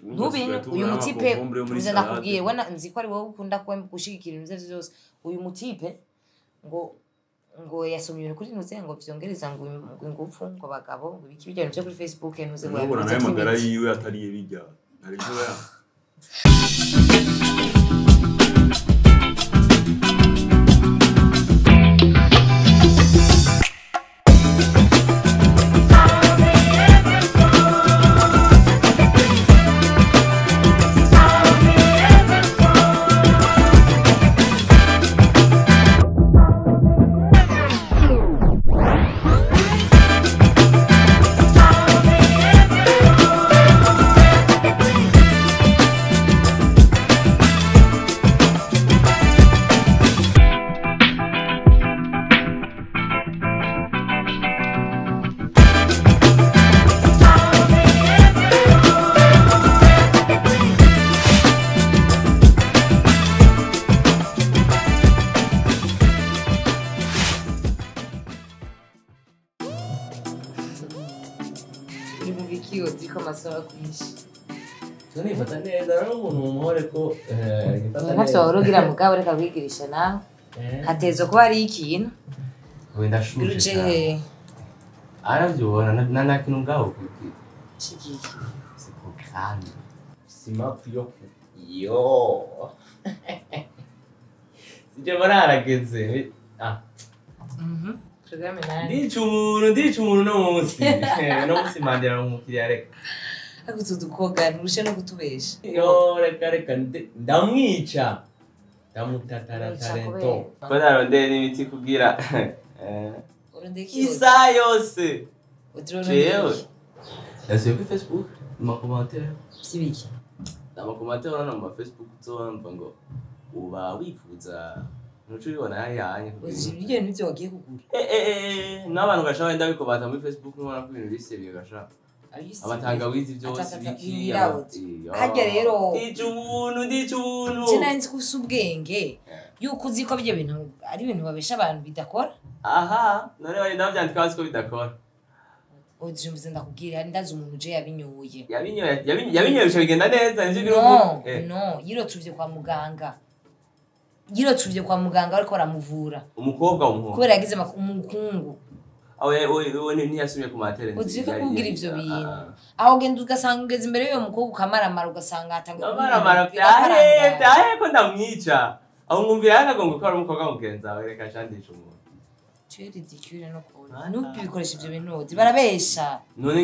Ntubinywe. Uyu mutipe uze ndakubwiye, we nzi ko ari wowe ukunda gushigikira ibintu ivyo vyose. Uyu mutipe ngo yasomye ibintu kuri ntuze, ngo vyongereza ngo ingufu, ngo abagabo, ngo ibiki, bijya bintu vyo kuri Facebook, ntuze ngo Nubona nayo magara yiwe atariye bijya. Nari byo ya. Nifata neza rero umuntu mumuhore ko ntavyo worogira mugabo, reka kwigirisha nawe hatezwa kuba ari ikintu. Wenda shuje cyane aravyubona na kintu ngaho kuti Chikiki c'est programme sima yo yo sije bararageze ah programme nani. Ndica umuntu no munsi no munsi Mandela umukiriya reka ariko utu dukobwa nturushe no kutubesha. Yo reka ndamwica ndamutataраtarento ko narondeye n'imiti kugira isaha yose jewe nasuye kuri Facebook mu makomantere vy'ibiki amakomantere urabona mu ma Facebook uzomva ngo uba wifuza ntuca ubibona yayanye ibyo bintu vyo wagiye kugura n'abantu gasha wenda bikobata muri Facebook nubona ko ibintu biseriye gasha abatangawizi byose biki harya rero ndica ubuntu je nari nzi ko ufise ubwenge yuko uzi ko ibyo bintu ari ibintu babesha abantu bidakora. Aha none bari ndavyandika bazi ko bidakora. Uje mbize ndakubwira ndazi umuntu je yabinyoye yabinyoye bica bigenda neza nivyo biri ubu. No yirotuvye kwa muganga, bariko baramuvura umukobwa umuhungu kubera yagize umukungu. Awe ntiyasumye ku matere uzirika kubwira ivyo bintu aho ugenda ugasanga ugeze imbere y'uwo mukobwa ukamaramara ugasanga atanga amaramara vyahe ko ndamwica aho mwumvira yakagongo ko ari umukobwa mugenzi wawe reka shandisha umuntu tu es ridicule no kubona ntubikoresha ivyo bintu barabesha. None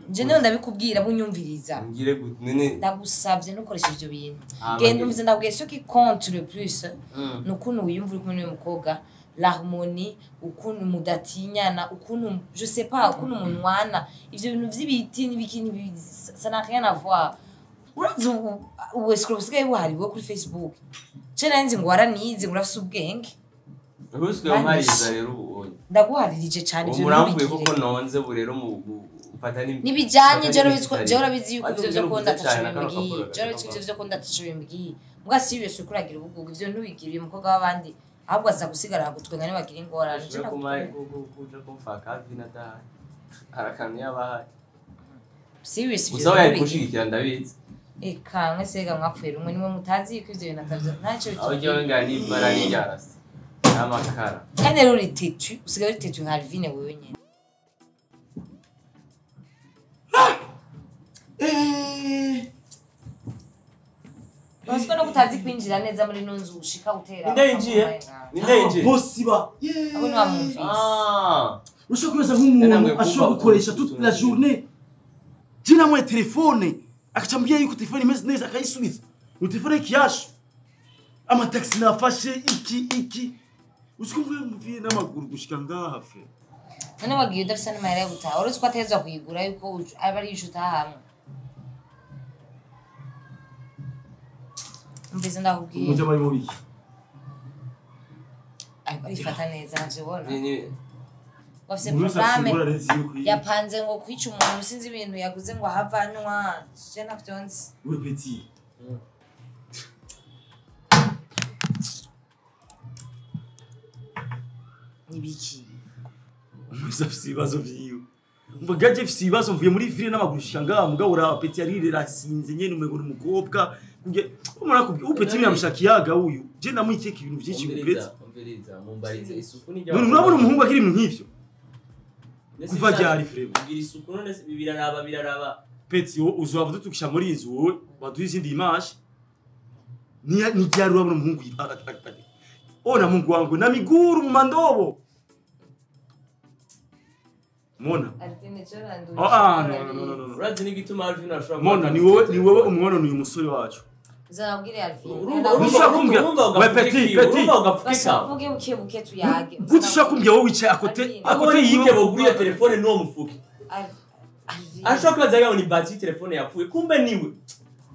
nje niyo ndabikubwira bunyumviriza ngire none ndagusavye ntukoresha ivyo bintu genda umvize ndabwiye ce qui compte le plus ni ukuntu wiyumva uri kumwe n'uyo mukobwa, l'harmonie, ukuntu mudatinyana, ukuntu je sais pas ukuntu munwana, ivyo bintu vy'ibiti n'ibiki ça n'a rien à voir. Urazi ubu escroc busigaye buhari bwo kuri Facebook je nari nzi ngo waranize ngo urafise ubwenge. Usigaye umpariza rero ubu ndaguharirije cane ivyo muramvuye kuko nonze ubu rero mufata nibijanye je urabizi yuko ivyo vyo konda ataco bimbwiye, je urabizi ivyo vyo konda ataco bimbwiye mbwa serious ukuragira ubugugu ivyo ntubigiriye umukobwa w'abandi ahubwo aza gusigara gutwenga nibagira ingorane. Kuja kumfaka vina dahari arakanu yabahaye serious ivyo uzoya gushigikira ndabizi. Eka mwese mwapfuye rumwe nimwe mutazi yuko ivyo bintu atavyo ntacyo bitubwiye. Aho jewe ngani ibara ryarase n'amakara kandi rero uri têtu, usigaye uri têtu nka Alvine wewe nyene. Urasiko no kutazi kwinjira neza muri ino nzu ushika utera. Ninde yinjiye? Bosi ba. Abo ni bamwumvise. Ushobora kubaza nk'umuntu ashobora gukoresha toute la journée. Je namwe telefone akacambia yuko telefone imeze neza akayisubiza. Ni telefone kiyashu. Amataxi nafashe iki. Usikumvuye mvuye n'amaguru gushika ngaha fe. None wagiye udafise n'amahera yo gutaha. Uretse ko atezwa kuyigura yuko aba ari inshuti hamwe. Mbize ndakubwiye. Umujya bari mu biki? Ariko arifata neza ntavyo ubona. Bafise programme yapanze ngo kwica umuntu sinzi ibintu yaguze ngo ahava anywa. Je ntavyo nzi. We petit. Nibiki? Umeze afise ibibazo vyiwe. Umva gaje mfise ibibazo mvuye muri ville n'amaguru shanga mugabo ura petit ari rasinze nyene umego n'umukobwa. Kuge umara kubwi upeti biramushakiyaga uyu. Je ndamwikeka ibintu byinshi Umviriza, umviriza, mumbarize isuku ni None urabona umuhungu akiri ibintu nk'ivyo. Kuva ryari frère? Kugira isuku none biraraba biraraba. Petit uzova dutukisha muri inzu wowe baduha izindi image. Ni ryari urabona umuhungu ona Mungu wangu na miguru mu mandobo. Mona. Alvin cyo Ah no no no no. Urazi n'igituma Alvin ashobora Mona ni wowe umwono uyu musore wacu. Uzabwire Alvin. Urumva urumva petit petit. Uvuge buke buke tuyage. Gute ushaka kumbwira wowe wicaye akote akote yiwe boguriye telefone n'uwo mufuke. Ashobora kubaza ngo ni batiri telefone yapfuye kumbe niwe.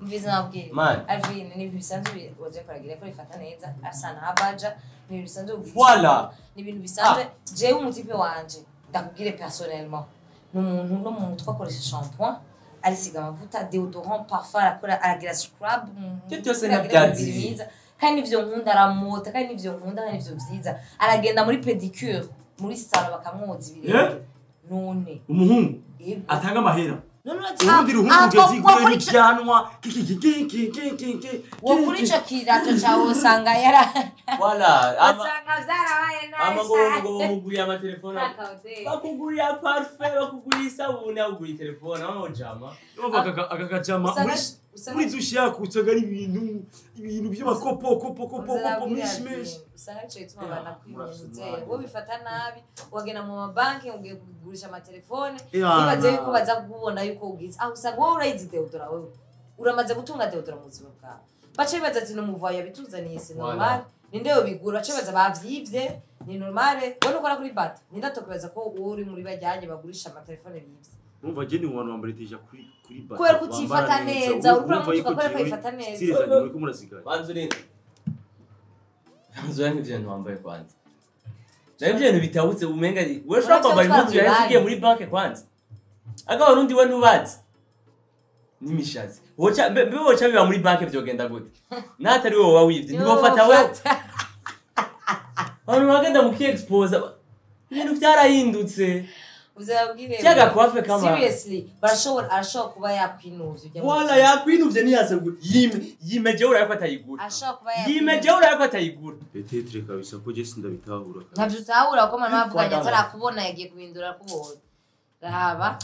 Mviza nabwire. Alvin ni ibintu bisanzwe waje kuragira ko rifata neza asa ntabaja ni ibintu bisanzwe. Voilà. Ni ibintu bisanzwe jewe umutipe wanje ndakubwire personnellement. Ni umuntu no mu mutwe akoresha shampoing arisiga amavuta deodorant parfum arakora aragira scrub byose nabyazi kandi ivyo nkunda aramota kandi ivyo nkunda kandi ivyo vyiza aragenda muri pedicure muri salon bakamwoza ibirenge none umuhungu atanga amahera none urundi ruhungu ugeze igure n'ibyanwa kiki wo kuri ico kirato cawe usanga yara voilà usanga vyarabaye nabi amagoro ngo bamuguriye amatelefone bakuguriye parfum bakuguriye isabune bakuguriye telefone aho jama aka kajama muri dushi yakutsaga ari ibintu by'amakopo kopo kopo kopo menshi menshi usanga ico gituma abantu akwibutse wowe bifata nabi wagenda mu mabanki ugiye kugurisha amatelefone nibaze yuko baza kukubona yuko ugize aho usanga wowe urayizi deodora wewe uramaze gutunga deodora mu buzima bwawe bace bibaza ati n'umuvayo yabituzaniye c'est normal ninde yobigura bace bibaza bavyivye ni normal wowe ukora kuri bata ninde atokubaza ko wowe uri muri bajyanye bagurisha amatelefone bivye Umva je ni umuntu wambere teja kuri bata kubera kutifata neza urukura mutuka kubera ko ifata neza style zanyu ko murasigaye banzuri n'ivyo bintu wambaye kwanza nayo ivyo bintu bitahutse umenga wewe ushobora kwambara impuzu yawe ugiye muri banke kwanza aga warundi we ntubazi n'imishatsi woca mbe woca biba muri banke vyogenda gute natari wowe wawivye ntibofata wewe abantu bagenda mu kiexpose ibintu vyarahindutse uzabwire cyagakwafe kama seriously barashobora arashobora kuba yakwinuvye wala yakwinuvye niyaze yimeje urayako atayigura yimeje urayako atayigura peut-être kabisa ko je sindabitahura ntavyo utahura ko mama avuganye atarakubona yagiye kubindura kubona raba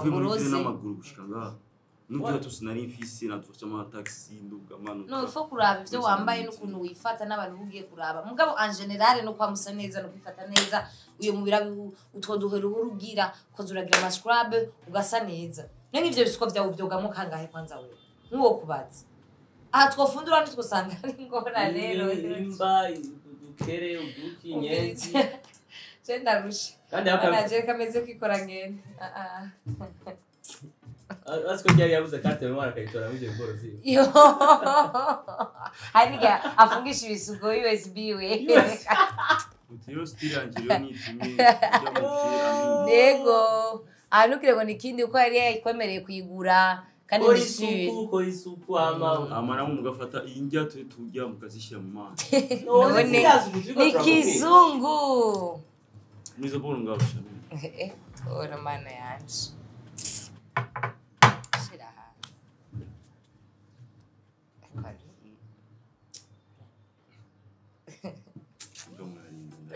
uroze n'amaguru gushika ngaha nubwo tusinari mfise nadufasha ama taxi nduga mano no ifo kuraba ivyo wambaye n'ukuntu wifata n'abantu bugiye kuraba mugabo en general no kwamusa neza no kwifata neza uyo mubira utwo duhera urugira koza uragira ama scrub ugasa neza none ivyo bisuko vyawe vyogamo kangahe kwanza wewe nkuwo kubaza aha twofundura ntitwosanga ari ngora rero imba udukere uduki nyenzi je ndarusha kandi akanaje kameze kwikora ngende Asiko ryari yabuze carte mémoire akayitora muri ibyo bigoro vyiwe. Yo. Hari afungisha ibisuko USB we. Utiro style yanje rero nitumye. Nego. Anukire ngo nikindi uko yari yayikwemereye kuyigura kandi ni isuku ko isuku ama amara mugafata indya tujya mukazishyira mu mazi. None ni kizungu. Mwiza boro ngabusha. Ora mana yanje.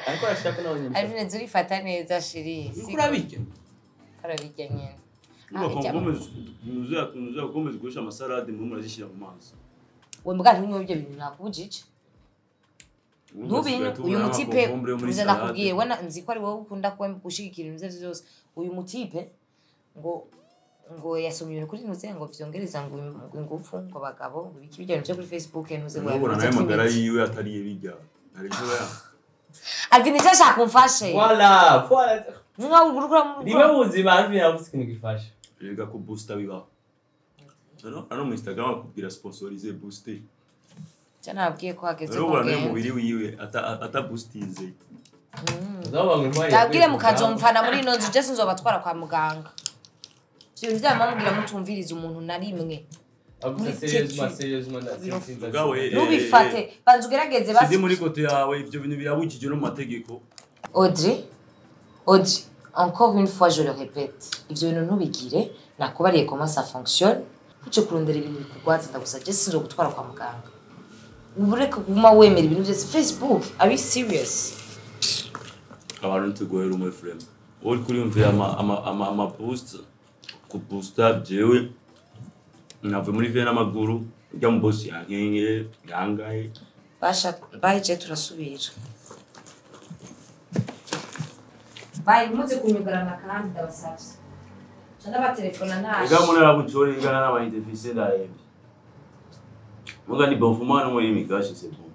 Ariko arashaka nawe nyine. Alvin zurifata neza shiri. Urabirya? Arabirya nyine. Nuza gukomeza gukoresha amasalade muri murazishyira mu mazi. We mbwa ntunywe ibyo bintu nakubujije. Ntubinywe uyu mutipe uza nakubwiye we nzi ko ari wowe ukunda gushigikira ibintu byose. Uyu mutipe ngo yasomye ibintu kuri ntuze ngo vyongereza ngo ingufu ngo bagabo ngo ibiki bijyanye byo kuri Facebook ntuze ngo yavuze. Nayo magara yiwe atariye bijya. Ariko ya. Alvin icyo ashaka kumfashe. Voilà, voilà. Nka urukura mu Niwe buzima Alvin yavuze ikintu gifasha. Rega ko booster bibaho. No, ano mu Instagram akubwira sponsoriser booster. Cyo nabwiye ko hageze ko ngende. Umubiri wiwe ata boostinze. Ndabwire mukazomfana muri ino nzu je sinzobatwara kwa muganga. Ibintu byamamubwira mutumviriza umuntu na rimwe. Sérieusement nubifate banza ugerageze basi ndi muri kote yawe ivyo bintu birabujije no mu mategeko. Audrey Encore une fois, je le répète, ivyo bintu ntubigire. Nakubariye comment ça fonctionne. Ntuce kurondera ibintu bikugwaza. Ndagusavye, sinzogutwara kwa muganga. Ureke kuguma wemera ibintu vyose. Facebook, are you serious? Abantu ntitugohera umwe frame uri kuriyumvira ama boost ku booster. Jewe navuye muri vie n'amaguru, ujya mu boss yankenge yangaye. Basha, bye, je turasubira. Bye, muze kunyugarana kandi ndabasavye. Ca ndabatelefona ntashe. Ega muri arabucori ingana n'abayidefise, ndahembye muga ni bon fumana muri imikashi, c'est bon.